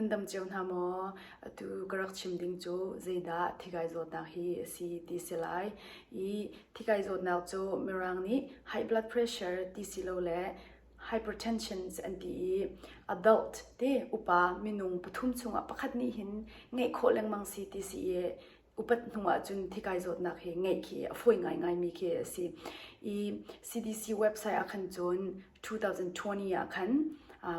Nan dam cio hna maw? Atu ka rak chim ding cu zeidah thikai zawtnak hi a si ti si lai. I thikai zawtnak cu Mirang nih high blood pressure ti si lo le hypertension an ti i adult te upa minung pathum chungah pakhat nih hin ngeih khawh lengmang si ti si i upat hnu ahcun thikai zawtnak hi ngeih khi a fawi ngaingaimi khi a si. I CDC website ah khan cun 2020 ah khan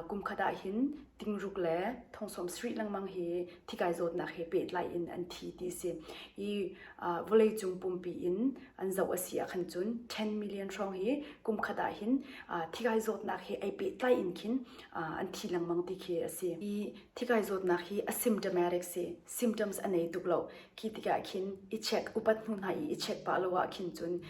kum khat ah hin tingruk le thongsawm sarih lengmang hi thikai zawtnak he pehtlai in an thi ti si. I vawleicung pumpi in an zoh a si ah khan cun 10 million hrawng hi kum khat ah hin thikai zawtnak he ai pehtlai in khin an thi lengmang ti khi a si. I thikai zawtnak hi asymptomatic si. Symptoms a nei tuk lo. Khi tikah khin i check upat hnu hna i i check pah lo ah khin cun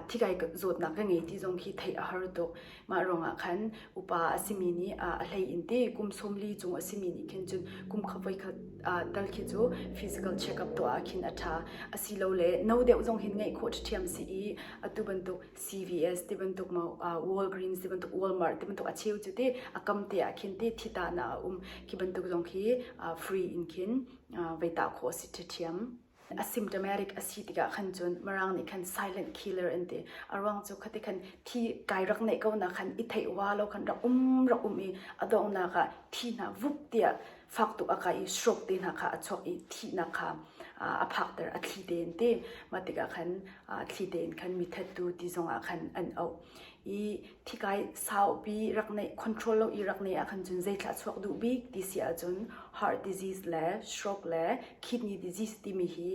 thikai zawtnak ka ngei ti zong khi theih a har tuk. Mah ruangah khan upa a simi nih a hlei in ti kum 40 cung a simi nih khin cun kum kha voi khat tal khi cu physical check-up tuah ah khin a ṭha. Asilole no deuh zong hin ngeih khawh ṭhiam si i atu bantuk CVS ti bantuk maw Walgreens ti bantuk Walmart ti bantuk a cheu cu ti a kam te ah khin ti thita na a um khi bantuk zong khi free in khin vei tah khawh a si ṭhiam. Asymptomatic a si tikah khan cun Mirang nih khan silent killer an ti. A ruang cu khati khan thi kai rak neih ko na khan i theih wa lo khan rak um rak um i a donghnak ah thi hna vup tiah fak tuk a kai i stroke te hna kha a chuak i thihnak kha a phakter a thli tein ti. Mah tikah khan thli tein khan mi thattu ti zongah khan an auh. I thikai saupi rak neih control lo i rak neih ah khan cun zeithla chuak duh bik ti si ahcun heart disease le stroke le kidney disease timi hi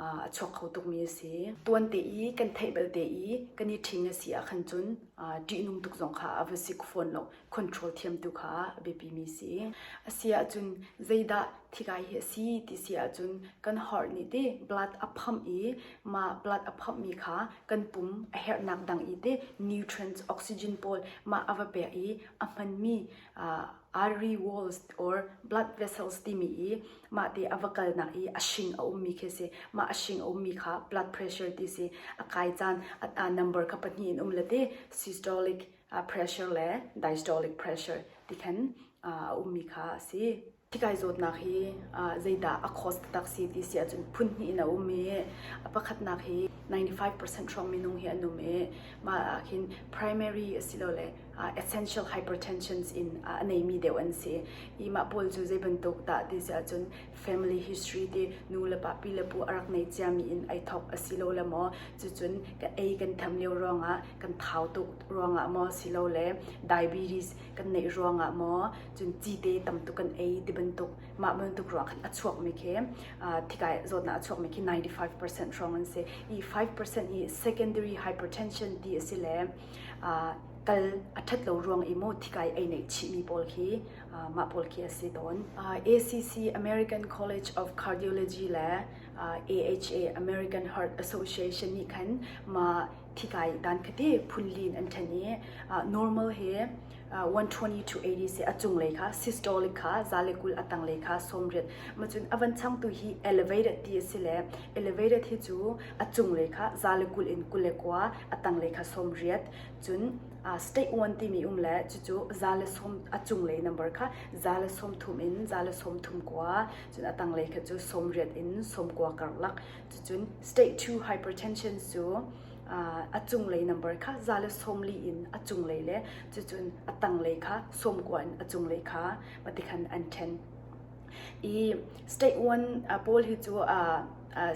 a chuak kho tukmi a si. Tuan te i kan theih belte i kan i ṭhing a si ah khan cun ṭihnung tuk zong kha a va si fawn lo. Control thiam tu kha a biapimi si. A si ahcun zeidah thikai hi a si ti si ahcun kan heart nih ti blood a pump i mah blood a pump mi kha kan pum a herhnak dang i te nutrients oxygen pawl mah a va pek i a hmanmi artery walls or blood vessels timi i mah te a va kalnak i a hring a ummi khi si mah a hring a ummi kha blood pressure ti si a kai caan a number kha pahnih in um le te systolic pressure le diastolic pressure ti khan a ummi kha a si. Thikai zawtnak hi zeidah a cause taktak si ti si ahcun phun hnih in a um i a pakhatnak hi 95% hrawng minung hi an um i mah ah khin primary asilole essential hypertension in a neimi deuh an si. I mah pawl cu zei bantuk dah ti si ahcun family history ti nu le pa pi le pu a rak nei ciami in ai thawk asilole maw cucun kan ei kan tham lio ruangah kan thau tuk ruangah maw silole diabetes kan neih ruangah maw cun cite tam tuk kan ei ti bantuk mah bantuk ruang khan a chuakmi khi thikai zawtnak a chuakmi khi 95% hrawng an si i 5% hi secondary hypertension ti a si le kal a ṭhat lo ruang i maw thikai ei neih chihmi pawl khi mah pawl khi a si tawn. ACC American College of Cardiology le AHA American Heart Association nih khan mah thikai dan khati phunlin an ṭhen i normal hi 120 to 80 si a cunglei kha systolic kha zalekul a tanglei kha sawmriat macun a van changtu hi elevated ti a si le elevated hi cu a cunglei kha zalekul in kulekua a tanglei kha sawmriat cun state 1 timi um le cucu zale sawm a cunglei number kha zale sawm thum in zale sawm thum kua cun a tanglei kha cu sawmriat in sawmkua karlak cucun state 2 hypertension cu a cunglei number kha 140 in a cunglei le cucun a tanglei kha 90 in a cunglei kha matikhan an ṭhen. I state one pawl hi cu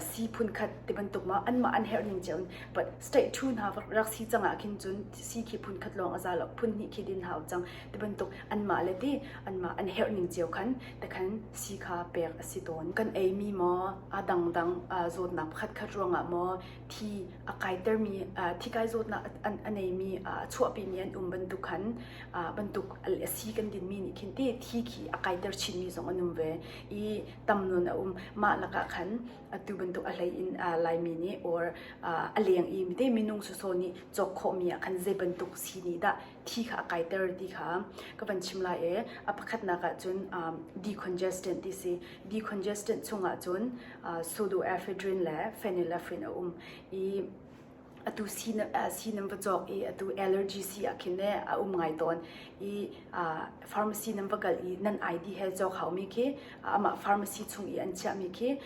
si phun khat ti bantuk ma anmah an herh ning cio but state two hna rak si cang ah khin cun si khi phun khat lawng a za lo phun hnih khi din hau cang ti bantuk anmah le ti anmah an herh ning cio khan te khan si kha pek a si tawn kan ei mi maw a dangdang zawtnak pakhat khat ruangah maw thi a kaitermi thikai zawtnak a neimi a chuahpimi an um bantuk khan bantuk a si kan dinmi nih khin ti thi khi a kaiter chinmi zong an um ve i tam nawn a um mah lakah khan atu bantuk a hlei in Laimi nih or a leng i mite minung soso nih cawk khawhmi ah khan zei bantuk si nih dah thi kha a kaiter ti kha ka van chim lai e a pakhatnak ah cun decongestant ti si decongestant chungah cun pseudoephedrine le phenylephrine a um i. Atu sii nan va cawk i atu allergy sii ah khin a um ngai tawn i pharmacy nan va kal i nan ID he cawk haumi khi amah pharmacy chung i an chiahmi khi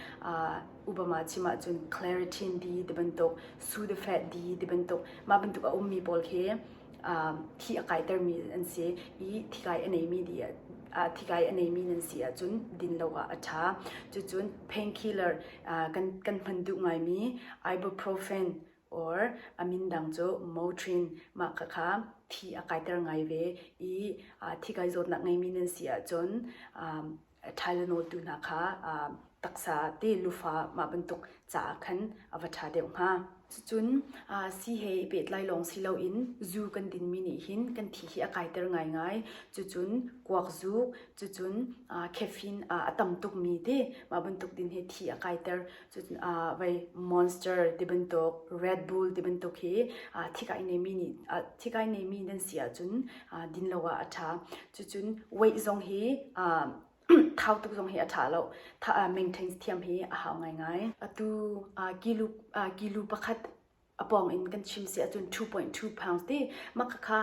Obama chim ahcun Claritin D ti bantuk, Sudafed D ti bantuk mah bantuk a ummi pawl khi thi a kaitermi an si i thikai a neimi thikai a neimi nan si ahcun din lo ah a ṭha. Cucun painkiller kan kan hman duh ngaimi ibuprofen or a min dang cu Motrin mah khakha thi a kaiter ngai ve i thikai zawtnak ngeimi nan si ahcun Tylenol tu hna kha taksa te lufa mah bantuk caah khan a va ṭha deuh hnga. Cucun sii he i pehtlai lawng si loin zu kan dinmi nih hin kan thi hi a kaiter ngaingai. Cucun kuak zuk, cucun caffeine a tam tukmi te mah bantuk din hi thi a kaiter. Cucun vei Monster ti bantuk, Red Bull ti bantuk hi thikai neimi nih thikai neimi nan si ahcun din lo ah a ṭha. Cucun weight zong hi thau tuk zong hi a ṭha lo. Maintain thiam hi a hau ngaingai. Atu kilo kilo pakhat a pawng in kan chim si ahcun 2.2 pounds ti mah khakha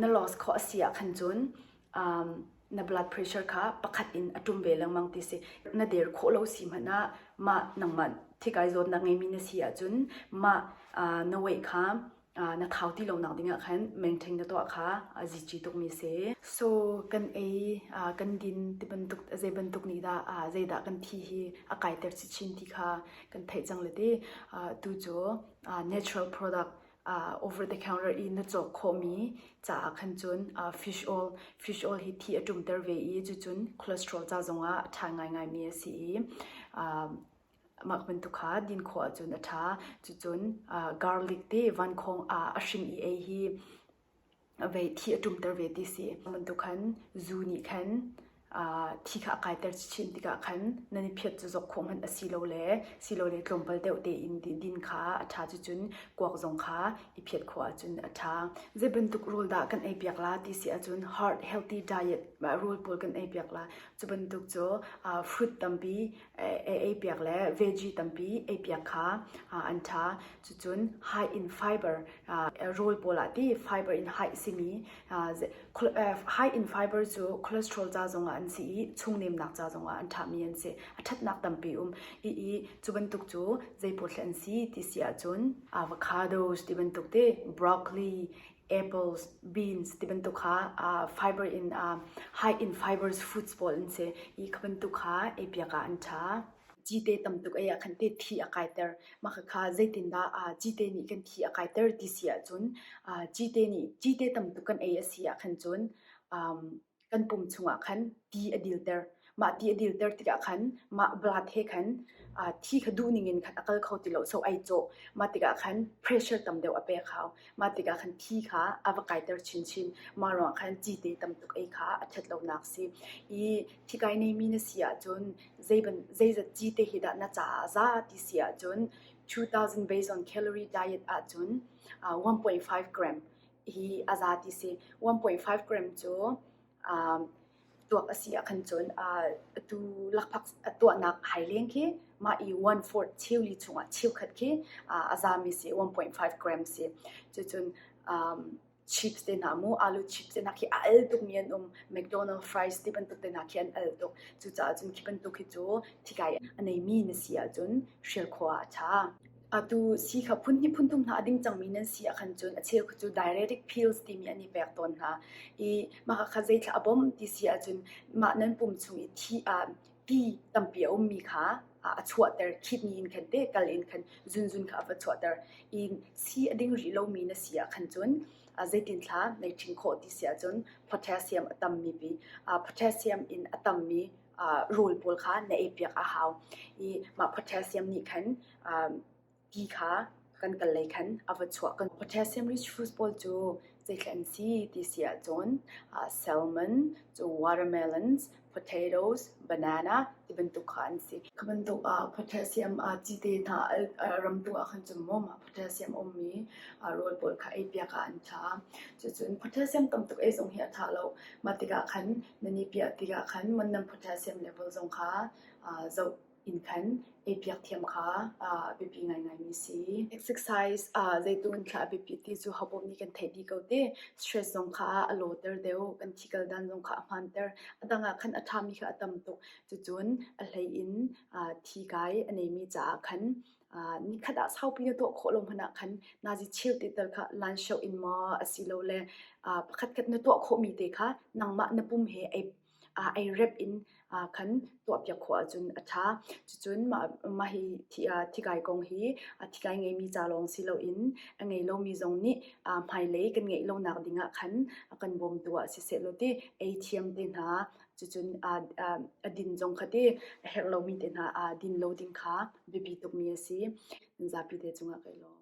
na loss khawh a si ah khan cun na blood pressure kha pakhat in a ṭum ve lengmang ti si. Na der khawh lo si hmanh ah mah nangmah thikai zawtnak ngeimi na si ahcun mah na weight kha na thau ti lonak dingah khan maintain na tuah kha a zici tukmi si. So kan ei kan din ti bantuk zei bantuk nih dah zeidah kan thi hi a kaiter chinchin ti kha kan theih cang le ti tu cu natural product over the counter i na cawk khawhmi caah khan cun fish oil fish oil hi thi a ṭumter ve i cucun cholesterol ca zongah a ṭha ngaingaimi a si i Mah bantuk kha din khawh ahcun a ṭha. Cucun garlic ti vankhawng a hring i ei hi vei thi a ṭumter ve ti si. Bantuk khan zu nih khan thi kha a kaiter chin tikah khan nan i phiat cu zok khawh hmanh a si lo le silole tlawmpal deuh tein din kha a ṭha. Cucun kuak zong kha i phiat khawh ahcun a ṭha. Zei bantuk rawl dah kan ei piak la ti si ahcun heart healthy diet rawl pawl kan ei piak la. Cu bantuk cu fruit tampi eipiak le veggie tampi eipiak kha an ṭha. Cucun high in fiber rawl pawl ah ti fiber in high simi high in fiber cu cholesterol ca zongah an si i chungnemnak ca zongah an ṭhami an si. A ṭhatnak tampi um i i cu bantuk cu zei pawl an si ti si ahcun avocados ti bantuk te broccoli apples, beans ti bantuk kha uh, fiber in uh, high in fibers foods pawl an si i kha bantuk kha eipiak ah an ṭha. Cite tam tuk ei ah khan te thi a kaiter. Mah kha zeitindah uh, cite nih kan thi a kaiter ti si ahcun uh, cite nih cite tam tuk kan ei a si ah khan cun um, kan pum chungah khan ti a dilter. Mah ti a dilter tikah khan mah blood he khan thi kha duh ning in khan a kal kho ti lo so ai cawh. Mah tikah khan pressure tam deuh a pek hau. Mah tikah khan thi kha a va kaiter chinchin. Mah ruangah khan cite tam tuk ei kha a ṭhat lonak si. I thikai neimi na si ahcun zei ban zeizat cite hi dah na caah a za ti si ahcun 2000 based on calorie diet ahcun 1.5 gram hi a za ti si. 1.5 gram cu um, tuak a si ah khan cun uh, atu lakphak a tuahnak haileng khi mah i one fourth cheuli chungah cheukhat khi uh, a zami si 1.5 gram si. Cucun um, chips te hna mu alu chips te hna khi a al tukmi an um McDonald fries ti bantuk te hna khi an al tuk cucaah cun khi bantuk hi cu thikai a neimi na si ahcun hrial khawh ah a ṭha. Atu sii kha phun hnih phun thum hna a ding cangmi nan si ahkhan cun a cheu kha cu diuretic pills timi an i pek tawn hna i mah kha zeithla a bawmh ti si ahcun mah nan pum chung i thi ah ti tampi a ummi kha a chuahter kidney in khan te kal in khan zunzun kha a va chuahter i sii a ding rih lomi na si ahkhan cun zeitin thla nei ṭhing khawh ti si ahcun potassium a tammi pi potassium in a tammi rawl pawl kha na eipiak a hau i mah potassium nih khan ti kha kan kal lei khan a va chuah. Potassium rich foods pawl cu zeithla an si ti si ahcun salmon, cu watermelons, potatoes, banana ti bantuk kha an si. Kha bantuk ah potassium cite hna ram tu ah khan cun maw mah potassium ummi rawl pawl kha eipiak ah an ṭha. Cucun potassium tam tuk ei zong hi a ṭha lo. Mah tikah khan nan i piah tikah khan nan potassium level zong kha zoh. In khan eipiak thiam kha a biapi ngaingaimi si. Exercise zeitu in thla a biapit ti cu hopaoh nih kan theih dih ko te. Stress zong kha a lawter deuh, kan thi kal dan zong kha a hmaanter. A dang ah khan a ṭhami kha a tam tuk. Cucun a hlei in thi kai a neimi caah khan nikhat ah saupi na tuah khawh lo hmanh ah khan nazi cheu te tal kha lan shoh in maw asilole pakhatkhat na tuah khawhmi te kha nangmah na pum he ei ei rep in khan tuahpiak khawh ahcun a ṭha. Cucun mah hi thikai kong hi thikai ngeimi ca lawng si loin a ngei lomi zong nih hmailei kan ngeih lonak ding ah khan a kan bawmtu ah siseh law ti ei thiam te hna cucun a din zong kha ti a herh lomi te hna din lo ding kha biapi tukmi a si. Nan zapi te cungah kai lawm.